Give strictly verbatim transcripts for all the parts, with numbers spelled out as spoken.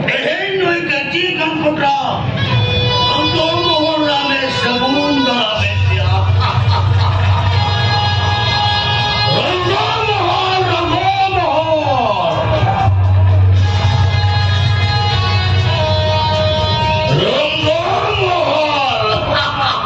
ᱛᱮᱦᱮᱧ ᱱᱩᱭ ᱠᱟᱹᱪᱤ ᱠᱟᱱ ᱠᱚᱴᱟ ᱟᱢ ᱫᱚ ᱢᱚᱦᱚᱨ ᱨᱟᱢᱮ ᱥᱟᱹᱜᱩᱱ ᱫᱟᱨᱟᱢᱮ ᱯᱮᱭᱟ᱾ ᱨᱚᱝᱜᱚ ᱢᱚᱦᱚᱨ, ᱨᱚᱝᱜᱚ ᱢᱚᱦᱚᱨ, ᱨᱚᱝᱜᱚ ᱢᱚᱦᱚᱨ᱾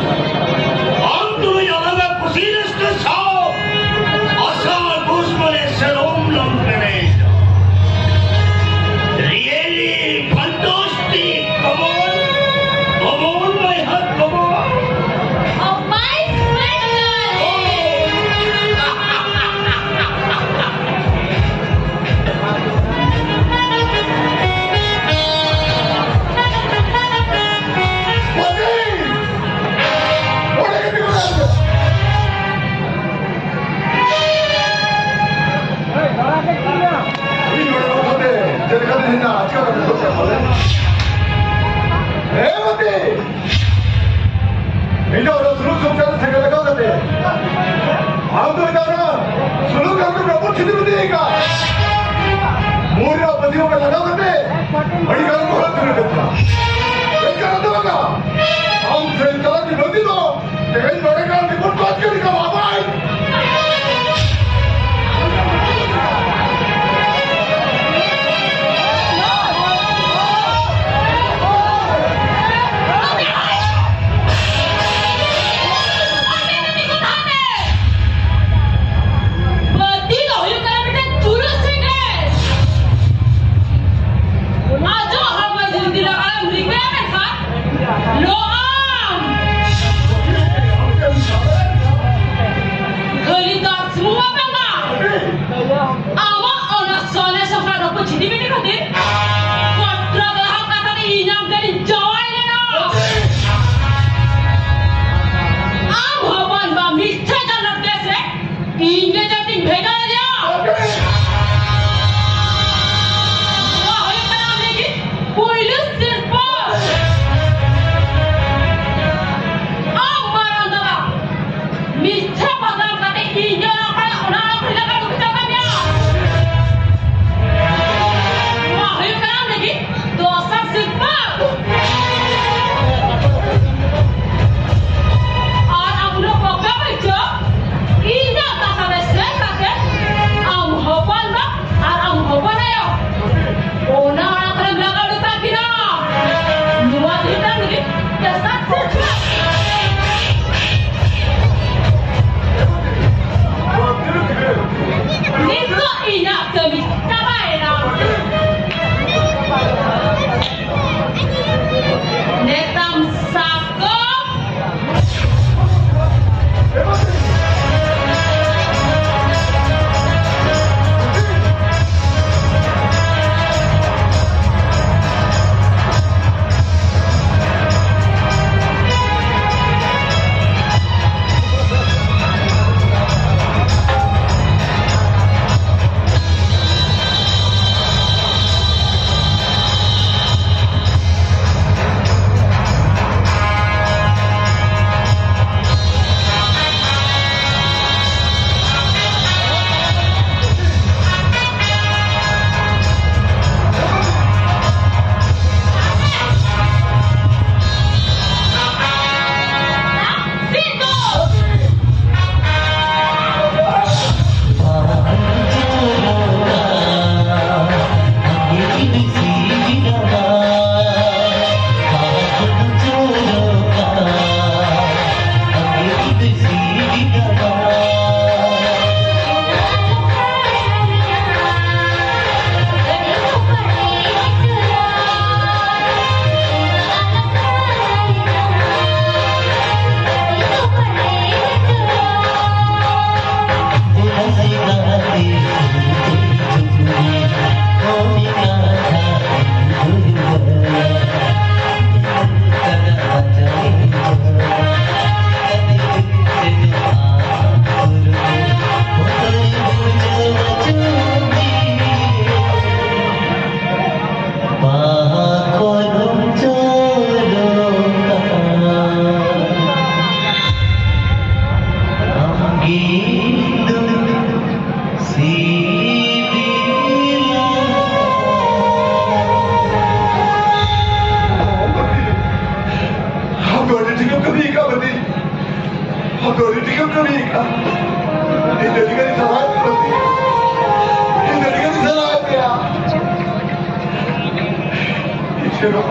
ᱟᱢ ᱛᱩᱞᱩᱡ ᱟᱞᱟᱝᱟᱜ ᱠᱩᱥᱤ ᱨᱟᱹᱥᱠᱟᱹ ᱥᱟᱶ ᱟᱥᱟᱲ ᱯᱩᱥ ᱵᱚᱞᱮ ᱥᱮᱨᱚᱢ ᱞᱚᱝ ᱯᱮᱨᱮᱡ᱾ Really fantastic! Come on! Come on, my heart, come on! Oh, my special! ᱤᱧ ᱱᱚᱰᱮ ᱵᱟᱝ ᱠᱟᱛᱮ ᱪᱮᱫ ᱞᱮᱠᱟᱛᱮ ᱦᱮᱡ ᱮᱱᱟ? ᱟᱪᱠᱟ ᱠᱟᱛᱮ ᱫᱩᱲᱩᱵ ᱠᱟᱱᱟ ᱵᱚᱞᱮ᱾ ᱦᱮᱸ, ᱵᱟᱹᱛᱤ! ᱤᱧ ᱫᱚ ᱚᱱᱟ ᱥᱩᱞᱩᱠ ᱥᱚᱝᱥᱟᱨ ᱥᱮᱸᱜᱮᱞ ᱞᱟᱜᱟᱣ ᱠᱟᱛᱮ, ᱟᱢ ᱫᱚ ᱤᱧ ᱫᱚ ᱚᱱᱟ ᱥᱩᱞᱩᱠ ᱟᱨ ᱨᱟᱹᱯᱩᱫ ᱪᱷᱤᱛᱤ ᱵᱤᱛᱤ ᱟᱠᱟᱫ᱾ ᱢᱩᱨ ᱨᱮ ᱯᱟᱹᱛᱭᱟᱹᱣ ᱠᱚ ᱞᱟᱜᱟᱣ ᱠᱟᱛᱮ, ᱟᱹᱰᱤ ᱜᱟᱱ ᱠᱚ ᱦᱟᱹᱛᱤᱨ ᱠᱮᱫ ᱠᱚᱣᱟ᱾ ᱮᱱᱠᱷᱟᱱ ᱫᱚ ᱵᱟᱝᱟ, ᱟᱢ ᱥᱮᱸᱜᱮᱞ ᱛᱟᱞᱟ ᱨᱤᱱᱤᱡ ᱵᱟᱹᱛᱤ ᱫᱚ ᱛᱮᱦᱮᱧ ᱱᱚᱰᱮ ᱠᱷᱚᱱ ᱨᱤᱯᱳᱨᱴ ᱠᱚ ᱟᱹᱛᱠᱤᱨ ᱠᱟᱢᱟ, ᱵᱟᱭ? ᱵᱟᱹᱛᱤ ᱫᱚ ᱦᱩᱭᱩᱜ ᱠᱟᱱᱟ ᱢᱤᱫᱴᱮᱱ ᱪᱩᱨᱩᱡ ᱥᱤᱠᱨᱮᱴ᱾ ᱟᱡᱚ ᱦᱚᱲᱢᱚ ᱡᱩᱫᱤ ᱞᱟᱜᱟᱣ ᱮᱢ ᱨᱤᱠᱟᱹᱭᱟ ᱢᱮᱱᱠᱷᱟᱱ ᱱᱚᱣᱟ ᱠᱷᱟᱹᱞᱤ ᱫᱟᱜ ᱥᱩᱢᱩᱝ ᱵᱟᱝ ᱠᱟᱱᱟ᱾ ᱟᱢᱟᱜ ᱚᱱᱟ ᱥᱚᱱᱮ ᱥᱚᱥᱟ ᱫᱚᱠᱚ ᱪᱷᱤᱫᱤ ᱵᱤᱫᱤ ᱠᱷᱟᱹᱛᱤᱨ ᱠᱚᱴᱨᱟ ᱫᱚ ᱦᱟᱸᱜ ᱠᱟᱛᱷᱟ ᱛᱮ ᱤᱧ ᱟᱢ ᱴᱷᱮᱱ ᱤᱧ ᱡᱟᱶᱟᱭ ᱞᱮᱱᱟ᱾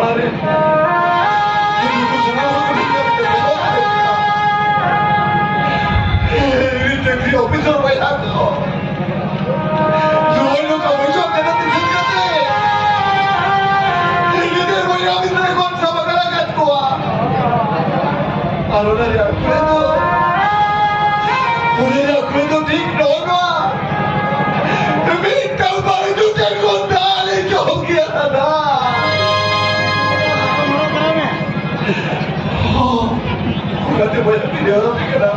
ᱟᱨᱮ, ᱤᱧ ᱫᱚ ᱥᱟᱱᱟᱢ ᱦᱚᱲ ᱠᱚ ᱴᱷᱮᱱ ᱠᱷᱚᱱ ᱤᱧ ᱪᱟᱹᱠᱨᱤ ᱚᱯᱷᱤᱥᱟᱨ ᱵᱟᱭ ᱦᱟᱛ ᱠᱚ᱾ ᱱᱚᱜᱼᱚᱭ ᱱᱚᱝᱠᱟ ᱵᱩᱡᱷᱟᱹᱜ ᱠᱟᱱᱟ ᱫᱤᱥᱚᱢ ᱠᱟᱛᱮ᱾ ᱤᱧ ᱜᱤᱫᱟᱹᱨ ᱵᱚᱭᱦᱟ ᱢᱤᱫ ᱨᱮ ᱠᱷᱚᱱ ᱥᱟᱵ ᱟᱠᱟᱫ ᱠᱚᱣᱟ᱾ ᱟᱨ ᱚᱱᱟ ᱨᱮᱭᱟᱜ ᱠᱩᱲᱟᱹ ᱫᱚ, ᱚᱱᱟ ᱨᱮᱭᱟᱜ ᱠᱩᱲᱟᱹ ᱫᱚ ᱴᱷᱤᱠ ᱱᱚᱜᱼᱚ ᱱᱚᱣᱟ᱾ ᱢᱤᱫᱴᱟᱝ ᱵᱟᱝ ᱫᱩ ᱪᱟᱨ ᱠᱷᱚᱱ ᱫᱟᱜ ᱞᱮ ᱡᱚᱢ ᱜᱮᱭᱟ ᱫᱟᱫᱟ᱾ ᱚᱱᱟᱛᱮ ᱵᱟᱹᱧ ᱦᱟᱹᱯᱤᱫ ᱫᱟᱲᱮᱭᱟᱜ ᱠᱟᱱᱟ᱾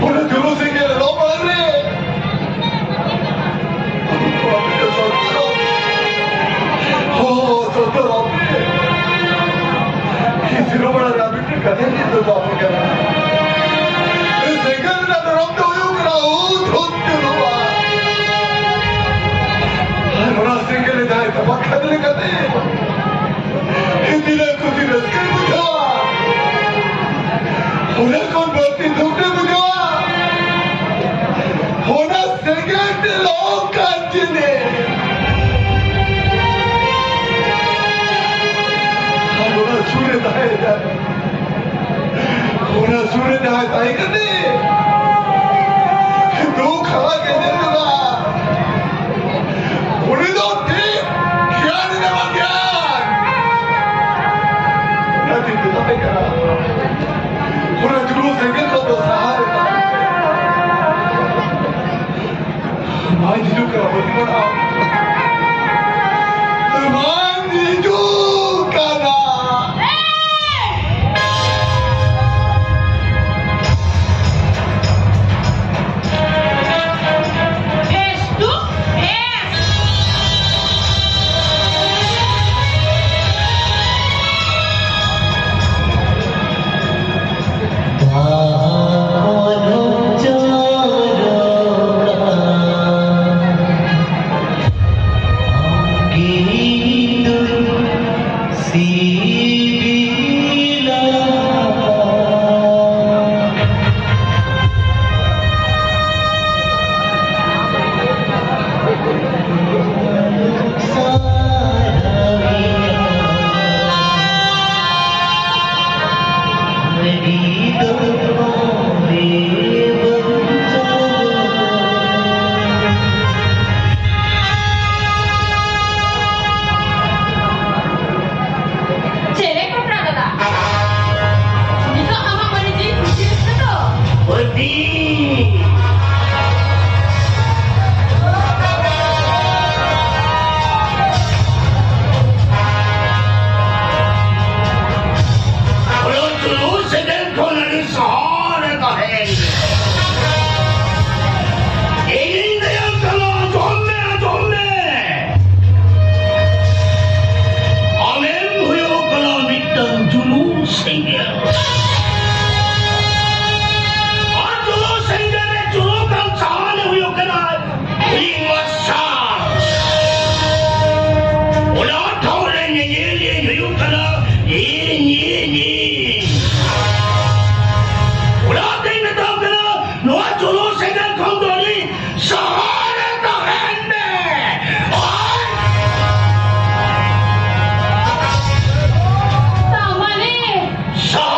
ᱚᱱᱟ ᱡᱩᱞᱩᱥ ᱥᱮᱸᱜᱮᱞ ᱞᱚ ᱢᱟᱲᱟᱝ ᱨᱮ᱾ ᱦᱚᱸ, ᱥᱚᱛᱚᱨ ᱟᱯᱮ᱾ ᱤᱥᱤᱱ ᱢᱟᱲᱟᱝ ᱨᱮ ᱟᱹᱵᱤᱱ ᱴᱷᱮᱱ ᱠᱟᱛᱷᱟ ᱞᱤᱧ ᱫᱚᱦᱚ ᱟᱵᱚᱱ ᱠᱟᱱᱟ᱾ ᱥᱮᱸᱜᱮᱞ ᱨᱮᱱᱟᱜ ᱫᱷᱚᱨᱚᱢ ᱫᱚ ᱦᱩᱭᱩᱜ ᱠᱟᱱᱟ ᱩᱫ ᱦᱩᱫ ᱡᱩᱞᱩᱜᱼᱟ᱾ ᱟᱨ ᱚᱱᱟ ᱥᱮᱸᱜᱮᱞ ᱨᱮ ᱡᱟᱦᱟᱸᱭ ᱛᱟᱯᱟᱜ ᱠᱷᱟᱫᱽᱞᱮ ᱠᱟᱛᱮ ᱛᱤᱱᱟᱹᱜ ᱠᱩᱥᱤ ᱨᱟᱹᱥᱠᱟᱹᱭ ᱵᱩᱡᱷᱟᱹᱣᱟ, ᱚᱱᱟ ᱠᱷᱚᱱ ᱵᱟᱹᱲᱛᱤ ᱫᱩᱠ ᱮ ᱵᱩᱡᱷᱟᱹᱣᱟ᱾ ᱚᱱᱟ ᱥᱮᱸᱜᱮᱞ ᱛᱮ ᱞᱚ ᱠᱟᱱ ᱡᱤᱱᱤᱥ᱾ ᱟᱨ ᱚᱱᱟ ᱥᱩᱨ ᱨᱮ ᱛᱟᱦᱮᱸ ᱠᱟᱱ, ᱚᱱᱟ ᱥᱩᱨ ᱨᱮ ᱡᱟᱦᱟᱸᱭ ᱛᱟᱦᱮᱸ ᱠᱟᱱ ᱫᱩᱠ ᱦᱟᱞᱟ ᱜᱮ ᱧᱮᱞ ᱠᱟᱫᱟ᱾ ᱩᱱᱤ ᱫᱚ ᱴᱷᱤᱠ ᱜᱮᱭᱟᱱ ᱮ ᱧᱟᱢᱟ, ᱜᱮᱭᱟᱱ᱾ ᱚᱱᱟ ᱫᱤᱱ ᱫᱚ ᱛᱟᱦᱮᱸ ᱠᱟᱱᱟ᱾ ᱚᱱᱟ ᱡᱩᱞᱩᱥ ᱥᱮᱸᱜᱮᱞ ᱠᱷᱚᱱ ᱫᱚ ᱥᱟᱦᱟ ᱨᱮ ᱛᱟᱦᱮᱸ ᱯᱮ᱾ ᱵᱟᱭ ᱦᱤᱡᱩᱜ ᱠᱟᱱᱟ, ᱵᱟᱹᱧ ᱵᱟᱲᱟᱭᱟ᱾ ᱵᱟᱝ ᱦᱤᱡᱩᱜ ᱠᱟᱱᱟ᱾ ᱟᱨ ᱪᱩᱞᱩ ᱥᱮᱸᱜᱮᱞ ᱨᱮ ᱪᱩᱞᱩ ᱠᱟᱱ ᱥᱟᱦᱟᱱ ᱦᱩᱭᱩᱜ ᱠᱟᱱᱟ ᱤᱧ ᱢᱟᱨᱥᱟᱞ᱾ ᱚᱱᱟ ᱴᱷᱟᱶ ᱨᱮ ᱧᱮᱧᱮᱞᱤᱭᱟᱹᱧ ᱦᱩᱭᱩᱜ ᱠᱟᱱᱟ ᱤᱧ, ᱤᱧ, ᱤᱧ᱾ ᱚᱱᱟᱛᱮᱧ ᱢᱮᱛᱟᱢ ᱠᱟᱱᱟ, ᱱᱚᱣᱟ ᱪᱩᱞᱩ ᱥᱮᱸᱜᱮᱞ ᱠᱷᱚᱱ ᱫᱚ ᱟᱹᱰᱤ ᱥᱟᱦᱟ ᱨᱮ ᱛᱟᱦᱮᱱ ᱢᱮ᱾ ᱟᱨ ᱛᱟᱢᱟᱞᱤ! ᱥᱟᱦᱟ